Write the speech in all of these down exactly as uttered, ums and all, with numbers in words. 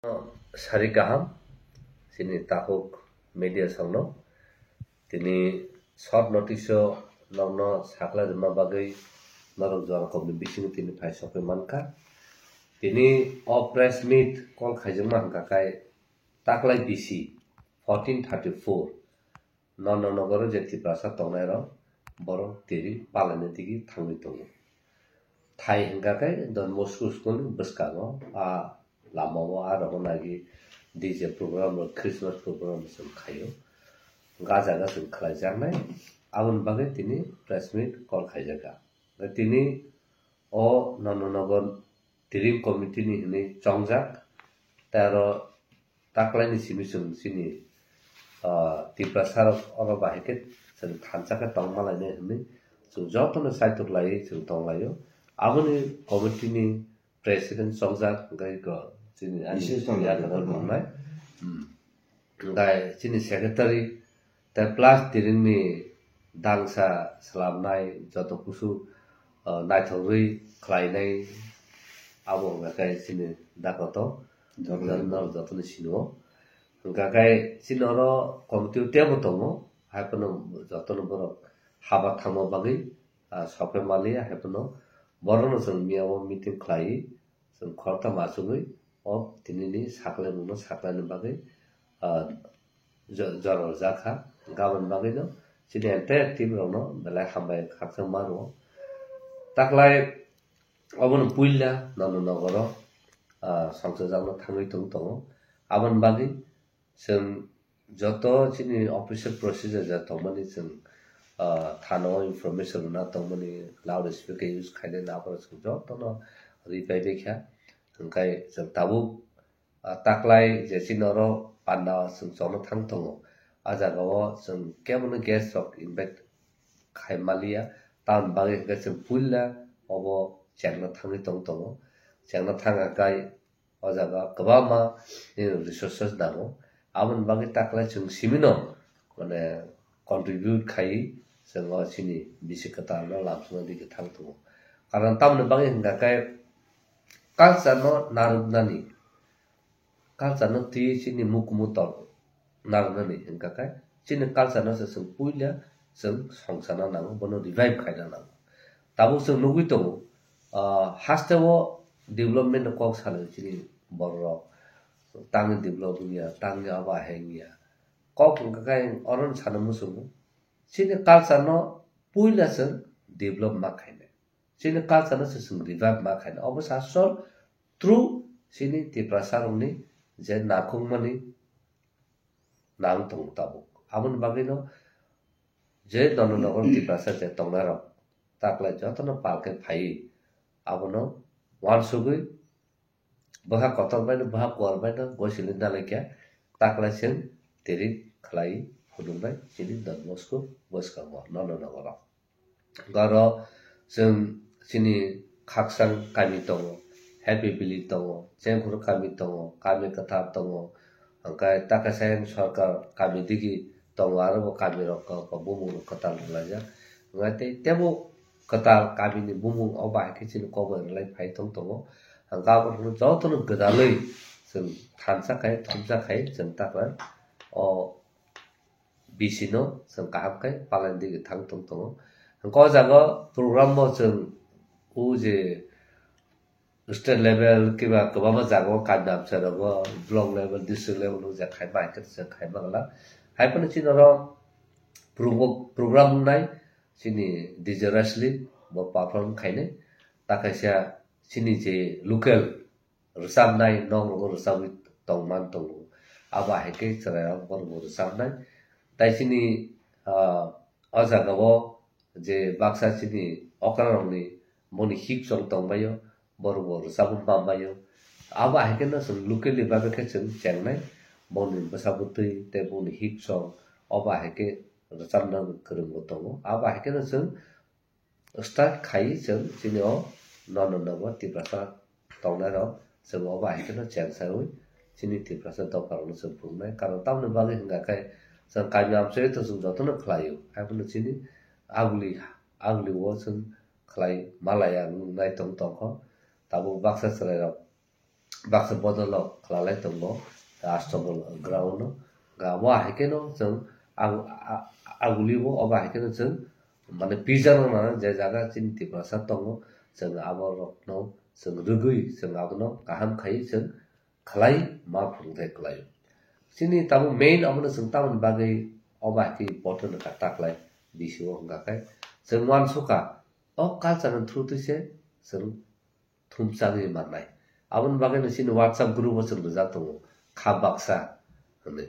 Sari kaham, chini takhuk media songno. Tini short notice o nokno sakhlai rwma bagwi norok jora kokni bisingo tini phai sokwi mankha. Tini o press meet call khaijakma hwnkha khe taklai bisi fourteen thirty-four Nonda nogoro je Tiprasa tongnai rok borok tiri palaini digi thangwi tongo. Thai hwnkha khe Don Bosco school ni bwskango a lama o a rok nagi D J program rok Christmas program rok chwng khaio. Hwnkha a jaga chwng khlai jaknai aboni bagwi tini press meet call khaijak kha. Tini o Nonda nogor Tiring committee ni hinwi chongjak, tei aro taklaini simi chwng chini, ah, Tiprasa rok oro bahai khe chwng thansa khe tongma lainai hinwi chwng jotono saitok laiwi chwng tong laio. Aboni committee ni president chongjak, hwnkhe ko chini ani Bises tong yago yago tongnai. Hmm. Hwnkhe chini secretary tei plus tiringni dangsa swlamnai joto kusu, ah, naithogwi khlainai abo hwnkha khe chini dakoto Joto. Joto, jotono sino. Hwnkha khe chini oro committee o teibo tongo, haiphano jotono borok haba thangma bagwi, ah, sokhe maliya, haiphano borokno chwng miyao meeting khlai. Chwng khoroktham achugwi o tinini saklaimungno saklaina bagwi, ah, jo-, jora rwjak kha. Aboni bagwino chini entire team rokno belai hambai khakchangma rwo. Taklai obono puila Nonda nogoro, ah, songchajakno thangwi tong tongo. Aboni bagwi chwng joto chini official procedure ja tongmani chwng, ah, thana o information rwna tongmani loud speaker use khainai na aphuru chwng jotono rwi pai bai kha. Hwnkhe chwng tabuk, ah, taklai je chini oro panda chwng chongna thang tongo. A jaga o chwng kebono guest rok invite khai maliya. Tamoni bagwi hwnkhe chwng puila obo chengna thangwi tong tongo. Chengna thang hwnkhe O jaga kwbangma nini resources nango. Aboni bagwi taklai chwng simino, mane, contribute khai chwng o chini bisi kwtalno lamsokna digi thang tongo. Karon tamoni bagwi hwnkha khe culture no narwknani, culture no twi chini mukumu tor narwknani hwnkha khe chini culture no se chwng puila chwng songchana nango, bono revive khaina nango. Tabuk chwng nugwi tongo, ah, haste o development ni kok salai chini borok rok, tangni develop wngya, tangni abo ahai wngya. Kok hwnkha khe oro no sana muchungo, chini culture no puila chwng develop ma khainai. Chini culture no se chwng revive ma khainai. Obo sa sol through chini Tiprasa rokni je nakhungmani nang tongo tabuk. Aboni bagwino je Dhananagor Tiprasa je tongnai rok taklai jotono pal khe phaiwi abono uansugwi bwkha kotor baino, bwkha kuar baino gosili nalaikha, taklai chwng tiri khlai phunuknai chini Don Bosco bwskango Dhananagoro. Oro chwng chini khakchang kami tongo, Happy Valley tongo, Chengkhur kami tongo, Kami Kwthar tongo, hwnkhe Takasayan Sarkar kami digi tongo, aro bo kami rok bumung rok kwtal rwlaijak. Hwnkhe tei tebo kwtal kami ni bumung o bahai khe chini kokbai rwlai phai tong tongo. Hwnkhe abo jotono gwdalwi chwng thansa khai, thumsa khai chwng takla o bisi no chwng kaham khe palai digi thang tong tongo. Hwnkhe o jaga o program bo chwng o je state level kiba kwbangma jaga o kami amchai rogo block level, district level o je khai bai khe chwng khai mangla. Hai phano chini oro pro-, program wngnai chini D J Rasli bo perform khainai. Ta kaisa chini je local rwchapnai, nok rogo rwchapwi tongman tongo. Abo hai khe chwrairok borokbo rwchapnai. Tai chini, ah, o jagao je baksa chini okrarokni boni hik chong tongbaio, borokbo rwchapwi manbaio. Abo hai kheno chwng locally bagwi khe chwng chengnai, boni bwsa bwtwi tei boni hik chong obo hai khe rwchapna kwrwngbo tongo. Abo hai kheno chwng start khai chwng chini o nono nogo Tiprasa tongnai rok chwng obo hai kheno chengsawi chini Tiprasa dopha rokno chwng phunuknai. Karon tamoni bagwi hwnkha khe chwng kami amchai to chwng jotono khlaio. Haiphano chini aguli, aguli o chwng khlai malaya wngnai tong tongkho. Tabuk baksa chwrai rok baksa bodol rok khlai tongo, Astabal ground o. Ga bo hai kheno chwng ag-, a-, aguli bo obo hai kheno chwng mane pizza no nana je jaga chini Tiprasa tongo, chwng abo rok no chwng rwgwi chwng abono kaham khai chwng khlai ma phwrwngthai kwlaio. Chini tamo main abono chwng tamoni bagwi obo hai khe important wngkha taklai bisio wngkha khe chwng uansukha o culture ni through twi se chwng thumchagwi mannai. Aboni bagwino chini WhatsApp group o chwng rijak tongo kha baksa hwnwi.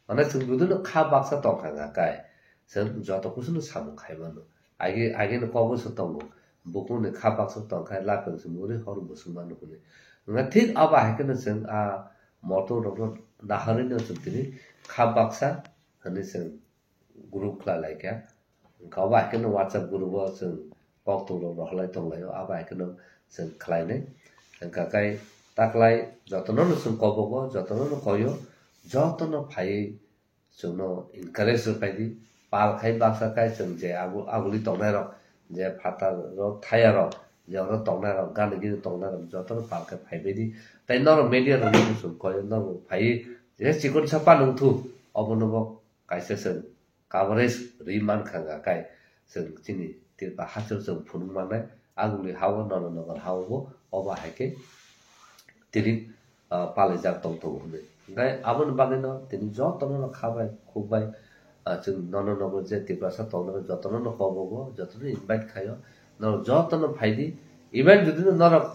Mane chwng bwdwino kha baksa tongkha hwnka khe chwng joto kusuno samung khai mano. Age, age no kobo se tongo. Bukungni kha baksa tongkha lapeng se muri hor bwswk mano hwnwi. Hwnka thik abo hai kheno chwng a motor rokno naharwi no chwng tini kha baksa hwnwi chwng group khlai lai kha. Hwnka abo hai kheno WhatsApp group o chwng koktwmrok rohorlai tonglaio, abo hai kheno chwng khlainai. Hwnka khe taklai jotono no chwng kobogo, jotono no koyo, jotono phaiwi chwngno encourage rwkhaidi. Pal khai baksa khai chwng je agu-, aguli tongnairok, je phataro thayarok, je oro tongnairok, gana gini tongnairok jotono pal khai phaibaidi. Tai norok media rokno chwng koyo, norok phaiwi je chikon sapa nungthu, obono bo kaisa chwng coverage rwi mankha hwnka khe chwng chini Tripura hasteo chwng phunuk mannai, aguli ha-o, Nana Nagar ha-o bo obo hai khe tini, ah, palaijak tong tongo hwnwi. Hwnkhe aboni bagwino tini jotono no kha bai khuk bai, ah, chwng Nana Nagar je Tiprasa tongnai jotono no kobogo, jotono invite khaio, norok jotono phaidi, even jodi no norok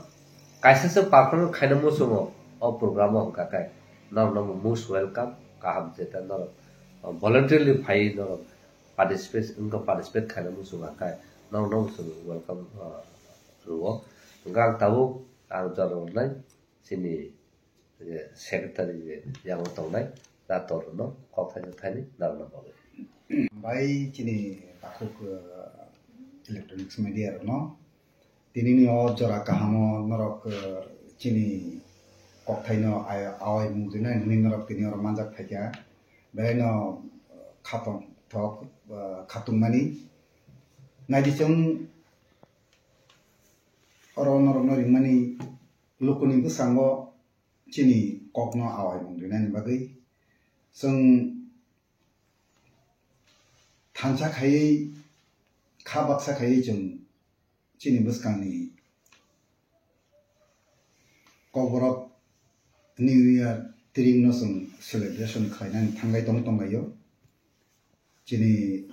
kaisa se perform khaina muchungo o program o hwnka khe norok no most welcome, kaham je ta norok voluntarily phai norok participate, wngkha participate khaina muchungo khe norok no muchungo welcome, ah, rwo. Hwnkhe ang tabuk ang jora rwnai chini je secretary je yango tongnai, na torno kok thaisa thani narwkna bagwi. Bai chini takhuk, eh, electronics media rokno. Tinini o jora kahamo norok, eh, chini kokthaino ai-, awai mung rinai hwnwi norok tini oro manjak phaikha. Belaino, eh, khatong thok, eh, khatungmani. Naidi chwng oro norokno ringmani lukuni bwskango chini kokno awai mung rinani bagwi chwng thansa khaiwi, kha baksa khaiwi chwng chini bwskangni Kokborok New Year tiringno chwng celebration khlainani thanglai tong tonglaio. Chini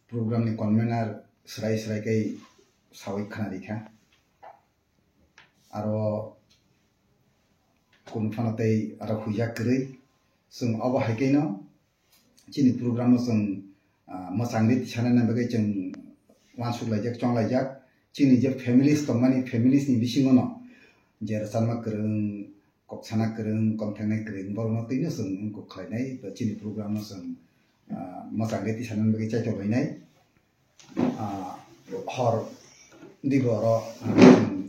programni convener srai srai khe sawi khna rikha. Aro kunu phano tei aro huijak kwrwi. Chwng obo hai khe no chini program o chwng, ah, mwchangri tisanani bagwi chwng uansuk laijak, chong laijak. Chini je families tongmani, families ni bisingo no je rwchapna kwrwng, kok sana kwrwng, kom thengnai kwrwng, borokno twino chwng wngkuk khlainai. Chini program no chwng, ah, mwchangri tisanani bagwi chaitok lainai. Ah, hor dibo oro, ah, chwng,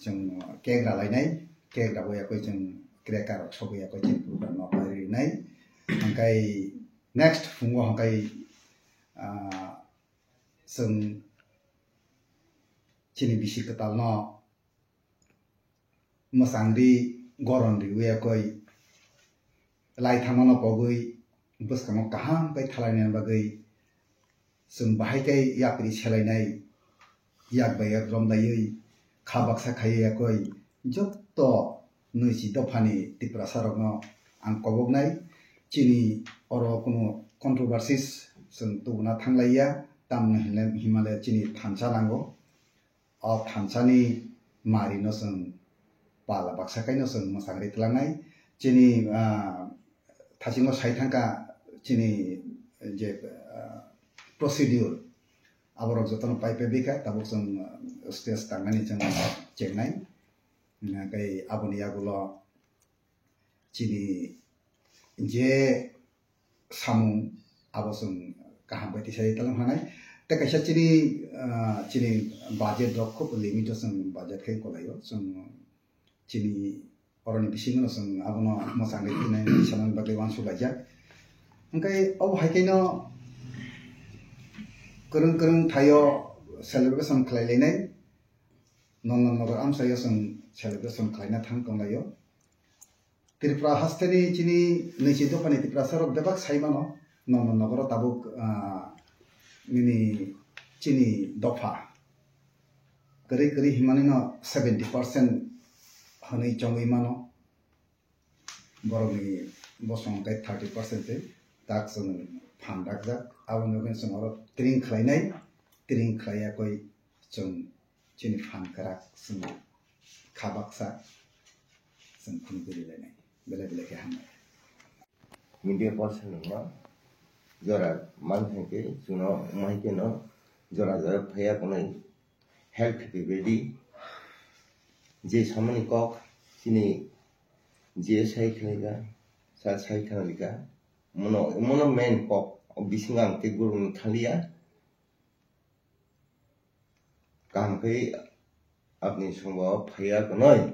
chwng cake ralainai, cake rabo yakoi chwng cracker rok sogwi yakoi chini program no pai rinai. Hwnkhe next phungo hwnkhe, ah, chwng chini bisi kwtal no mwchangri goron riwi yakoi lai thangmano pogwi bwskango kaham khe thalaina bagwi chwng bahai khe yapri selainai, yak bai yak romlaiwi kha baksa khaiwi yakoi joto nwichi dophani Tiprasa rokno ang koboknai. Chini oro kunu controversies chwng tubuna thanglaiya, tamni hinle himale chini thansa nango. O thansani marino chwng pala baksa kaino chwng mwchangri twlangnai. Chini, ah, thasingo sai thangkha chini je, ah, procedure, aborok jotono pai pai bikha, tabuk chwng, ah, stage tangnani chwng chengnai. Hwnkhe aboni yagulo chini je samung abo chwng kaham bai tisai talang hanai. Tei kaisa chini, ah, chini budget rok khub limit o chwng budget khe kwlaio. Chwng chini oroni bisingo no chwng abono mwchangwi thinai sanani bagwi uansuk laijak. Hwnkhe obo hai khe no kwrwng kwrwng thaio celebration khlai lainai. Nondon Nogor amchaio chwng celebration khlaina thang tonglaio. Tripura hasteni chini nwichi dophani Tiprasa rok bebak sai mano, Nondon Nogoro tabuk, ah, nini chini dopha kwrwi kwrwi himani no seventy percent hwnwi chongwi mano. Borokni bosong tei thirty percent tei tak chwng phan dakjak. Aboni bagwi chwng oro tiring khlainai, tiring khlaiya koi chwng chini phan kwrak chwng kha baksa chwng phunugwi rwlainai. Belai belai khe hambai. Media person no jora man thangkhe chwngno wngma hai kheno jora jora phaiya konai help khaipi bedi je samani kok chini je sai khlaika sa sai khlaika mono mono main kok bisingo ang tei gurung thaliya. Kaham khe aboni songbo phaiya tonwi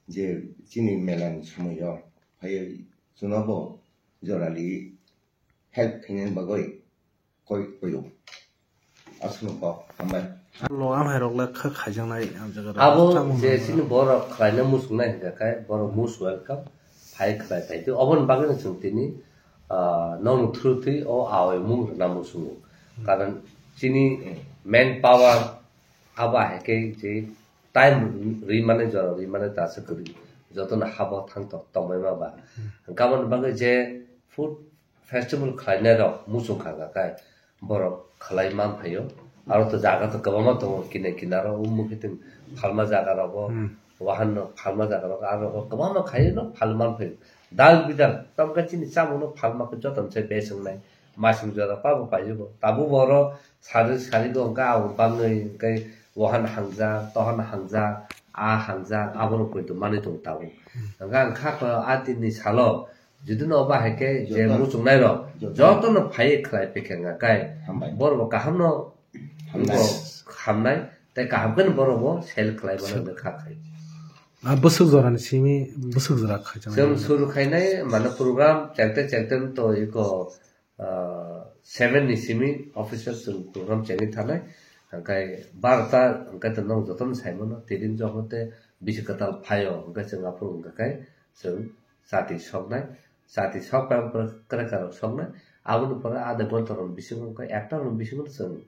je chini melani somoio phaiwi chwngnobo jorali help khainani bagwi koi koyo. Aswkno kok hambai. Lo amhairok le kha khaijaknai ang jaga rok. Abo je chini borok khlaina muchungnai hwnkha khe borok most welcome. Phai khlai phai twi oboni bagwi no chwng tini, ah, nokni through twi o aoi mung rwna muchungo. Karon chini main power abo hai khe je time ri mane jora ri mane ta se kwrwi jotono habo thang tok tongbai ma ba. Hwnkhe aboni bagwi je food festival khlainai rok muchung kha kha khe borok khlai man phaio. Aro to jaga to kwbangma tongo, kina kinaro o mukhiting phalma jaga rogo, wahan no phalma jaga rogo, aro rogo kwbangma khaio no phal man phaio. Dal bidal, tamo khe chini chamung no phalma khe joto se bes wngnai, masing jora pabo paijugo. Tabuk bo oro sari sari go hwnkhe ang bangwi hwnkhe wahan hangjak, tohan hangjak, a hangjak, abo rok poito manwi tongo tabuk. Hwnkhe ang kha khe a tinni salo, Judino obo hai khe je muchungnai rok jotono phai khlai phikha kai. Hambai. Borok bo kaham no hamnai tei kaham khe borok bo sel khlai mano hwnwi kha khai. A bwswk jorani simi bwswk jora khaijak. Chwng suru khainai mane program chekte chekte to iko, ah, seven ni simi official chwng program chengwi thanai. Hwnkhe barota hwnkhe to nwng jotono sai mano tini jokhon te bisi kwtal phaio hwnkhe chwng aphuru hwnkha khe chwng chati soknai, chati sokpai kwrak kwrak soknai, aboni pore adha ghonta rok bisingo wngkha, ekta rok bisingo chwng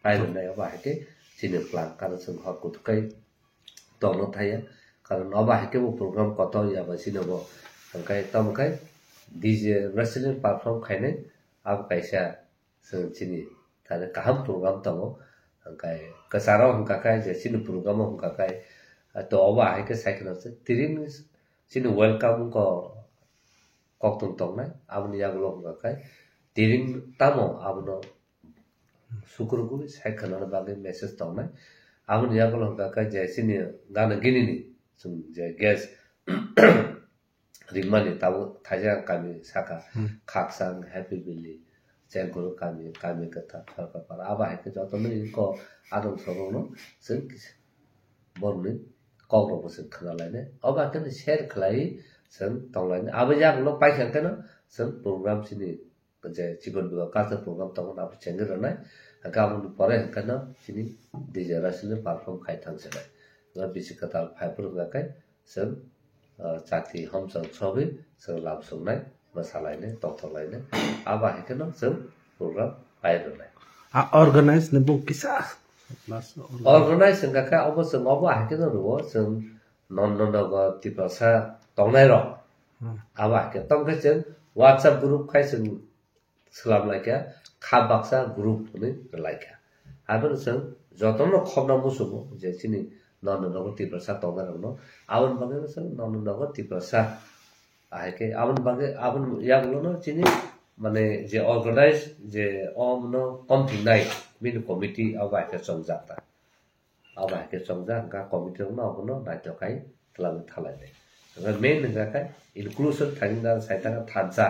pai rwnai, obo hai khe chini plan, karon chwng hor kuthuk kai tongna thaya, karon obo hai khe bo program kotor ya bai chini bo, hwnkhe tamo khe D J wrestling perform khainai, abo kaisa chwng chini thani kaham program tongo, hwnkhe kwcharo hwnkha khe je chini program o hwnkha khe, to obo hai khe sai kheno tiring chini welcome ko koktwng tongnai, aboni yagulo hwnkha khe tiring tamo abono sukurgwi sai khwnani bagwi message tongnai, aboni yagulo hwnkha khe je chini gana ginini chwng je guest rimani tabuk thaisa kami saka, Khakchang, Happy Valley, Chengkuru kami, kami kwthar, Sorkapara, abo hai khe jotono iko adong sorokno chwng kisa borokni kokrokbo chwng khna lainai. Obo hai kheno share khlai chwng tong lainai. Abo yakno paikha kheno chwng program chini je chikon bigo culture program tongo abo chengwi rwnai. Hwnkhe aboni pore hwnkhe no chini D J Rasil ni perform khai thang sinai. Bisi kwtal phai phuru hwnkha khe chwng, ah, chati homchang sogwi chwng lam sungnai, mwsalainai, tongthok lainai. Abo hai kheno chwng program pai rwnai. A organize ni bo kisa. Organize hwnkha khe obo chwng obo hai kheno rwo chwng Nondonogor Tiprasa tongnai rok. Abo hai khe tongkhe chwng WhatsApp group khai chwng swlam laikha, kha baksa group hwnwi laikha. Abono chwng jotono khobna muchungo je chini Nondonogor Tiprasa tongnai rokno, aboni bagwi chwng Nondonogor Tiprasa. Ahai khe aboni bagwi, aboni yagulono chini, mane, je organize, je omono komthingnai bini committee abo hai khe chongjak ta. Abo hai khe chongjak, hwnkha committee rokno abono naithok khai twlangwi thalainai. Hwnkha main hwnkha khe inclusion thangwi na sai thangkha thansa.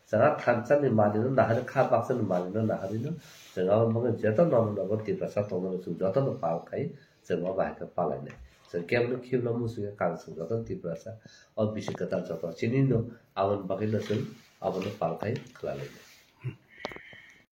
Chwng a thansa ni manwino naharwi, kha baksa ni manwino naharwino chwng abo bagwi joto Nondonogor Tiprasa tongnai chwng jotono pal khai chwng abo hai khe palainai. Chwng keboni khibla muchungya kang chwng joto Tiprasa o bisi kwtal joto chinino aboni bagwino chwng abono pal khai khwlalainai.